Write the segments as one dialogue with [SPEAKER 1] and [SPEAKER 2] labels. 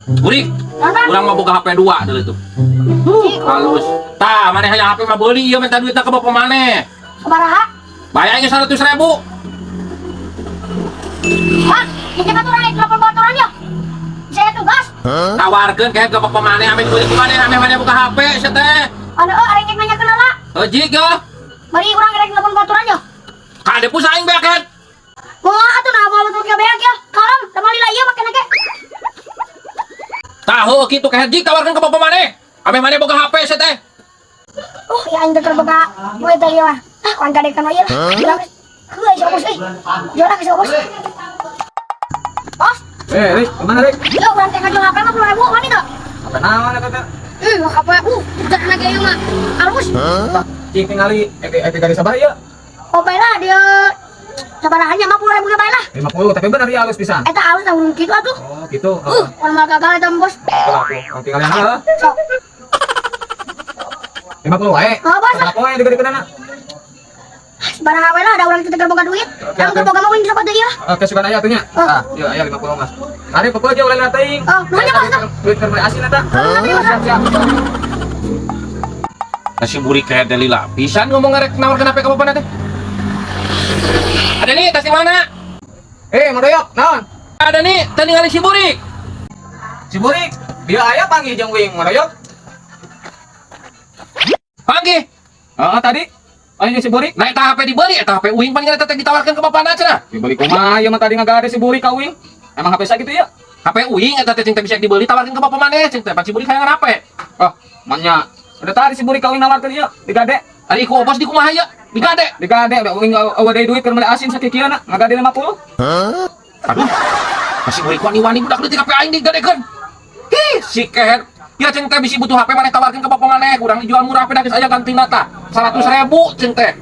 [SPEAKER 1] Burik,
[SPEAKER 2] Naon?
[SPEAKER 1] urang mah boga HP 2 dulu tuh. Halus. Tah, maneh hayang HP mah beuli ieu, minta duitna ke bapak maneh.
[SPEAKER 2] Sabaraha?
[SPEAKER 1] Bayangin 100 ribu.
[SPEAKER 2] Hah? Ini baturan rek telepon baturan ya? Saya tugas.
[SPEAKER 1] Tawarkeun kayak ke bapak maneh, ame duit ku maneh, ame maneh buka HP sia teh.
[SPEAKER 2] Anu euy, arek nanya kenala.
[SPEAKER 1] Heuh, jig ya.
[SPEAKER 2] Bari urang rek telepon baturan ya.
[SPEAKER 1] Kade pusa aing beak kan.
[SPEAKER 2] Moal atuh, nah moal betul ke beak ya. Kalem, da lila ieu make ge.
[SPEAKER 1] Tahu kitu kayak jig, tawarkeun ke bapak maneh. Ame maneh boga HP sia teh.
[SPEAKER 2] Oh, ya aing teh boga duit teh ieu mah. Ah, kuan gadekeun we lah. Urang heueuh si bos euy. Jual ke si bos. Bos,
[SPEAKER 3] Eh, Rik, kemana, Rik?
[SPEAKER 2] Yo urang teh ngajual HP 50.000, wani teu?
[SPEAKER 3] Apa naon eta teh?
[SPEAKER 2] HP jangan lagi ieu mah. Halus.
[SPEAKER 3] Tah, cing tingali eke garis sabar ieu.
[SPEAKER 2] Oh, bae lah dia sabaraha nya, 50.000 ge bae lah.
[SPEAKER 3] 50, tapi bener ya halus pisan.
[SPEAKER 2] Eta halus tah urang kitu atuh.
[SPEAKER 3] Oh, gitu.
[SPEAKER 2] Orang mah gagal eta bos.
[SPEAKER 3] Kalau aku, oh, tinggal yang heeh.
[SPEAKER 2] Sok.
[SPEAKER 3] 50 wae.
[SPEAKER 2] Oh, bos.
[SPEAKER 3] Berapa wae digadekeunana?
[SPEAKER 2] Sabaraha we lah, da urang teu boga duit. Yang teu boga mah uing sok atuh ieu.
[SPEAKER 3] Oke, sugan aya atuh nya.
[SPEAKER 2] Oh.
[SPEAKER 3] Ah, ieu aya 50 mah. Ari pokoknya aja ulah teuing.
[SPEAKER 2] Oh, nuhun ya, Bos.
[SPEAKER 3] Duit keur meuli asin eta. Siap, siap.
[SPEAKER 1] Nah, si burik kayak lila pisan ngomong ngarek nawarkeun HP ka bapak teh. Ada nih, tas di mana?
[SPEAKER 3] Eh, Mang Doyok, naon?
[SPEAKER 1] Ada nih, tadi ningali si burik.
[SPEAKER 3] Si Burik, dia aya panggil jeung uing, Mang Doyok.
[SPEAKER 1] Panggih.
[SPEAKER 3] Heeh, tadi. Ayo jeung si Burik.
[SPEAKER 1] Nah, eta HP dibeli, eta HP uing pan eta teh ditawarkeun ke bapana cenah.
[SPEAKER 3] Dibeli kumaha ieu mah, tadi ngagade si Burik ka uing. Emang HP saya gitu ya?
[SPEAKER 1] HP uing eta teh, cing teh bisa dibeli, tawarkeun ke bapak maneh, cing teh pan si burik hayang HP.
[SPEAKER 3] Oh, manya. Udah tadi si Burik ka uing nawarkeun ieu, digade.
[SPEAKER 1] Ari ku obos di kumaha ieu? Digade.
[SPEAKER 3] Digade udah uing euweuh deui duit keur meuli asin sakikieu-na, ngagade 50.
[SPEAKER 1] Aduh. Masih burik wani-wani budak leutik, HP aing digadekeun. Hi, si kehed. Ya cing teh bisi butuh HP maneh tawarkeun ke bapak maneh, kurang dijual murah HP geus aya gantina tah. 100 ribu cing teh.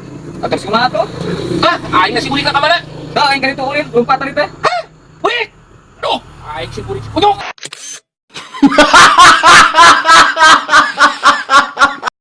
[SPEAKER 3] Terus kumaha tuh?
[SPEAKER 1] Ah, aing si burik ka mana?
[SPEAKER 3] Dah aing ka ditu ulin, lompat tadi teh.
[SPEAKER 1] Hah? Burik. Duh, aing si burik. Kunyuk.